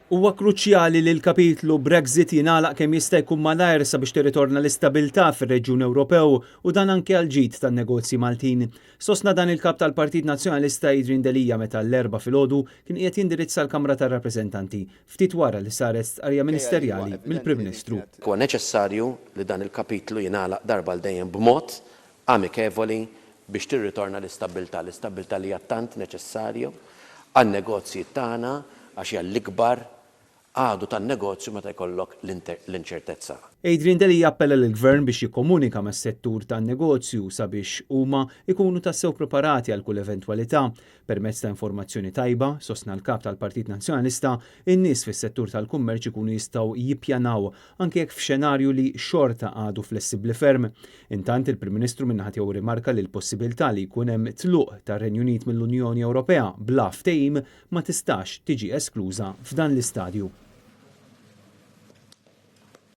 Huwa kruċjali li l-kapitlu Brexit jingħalaq kemm jista' jkun malajr sabiex tirritorna l-istabilità fir-reġjun Ewropew u dan anke għall-ġid tan-negozji Maltin. Sostna dan il-Kap tal-Partit Nazzjonalista Adrian Delia meta l-Erbgħa filgħodu kien qiegħed jindirizza l-Kamra tar-Rappreżentanti, ftit wara li saret stqarrija ministerjali mill-Prim Ministru. Huwa neċessarju li dan il-kapitlu jingħalaq darba għal dejjem b'mod amikevoli biex tirritorna l-istabbiltà, l-istabbiltà li hija tant neċessarju għan-negozji tagħna għax hija l-ikbar għadu tan-negozju meta jkollok l-inċertezza. Adrian Delia appella lill-Gvern biex jikkomunika mas-settur tan-negozju sabiex huma jkunu tassew preparati għal kull eventwalità. Permezz ta' informazzjoni tajba, sostna l-Kap tal-Partit Nazzjonalista, in-nies fis-settur tal-kummerċ ikunu jistgħu jippjanaw anke jekk f'xenarju li xorta għadu flessibbli ferm. Intant, il-Prim Ministru min-naħa tiegħu rrimarka li l-possibilità li jkun hemm tluq tar-Renju Unit mill-Unjoni Ewropea bla ftehim ma tistax tiġi eskluża f'dan l-istadju.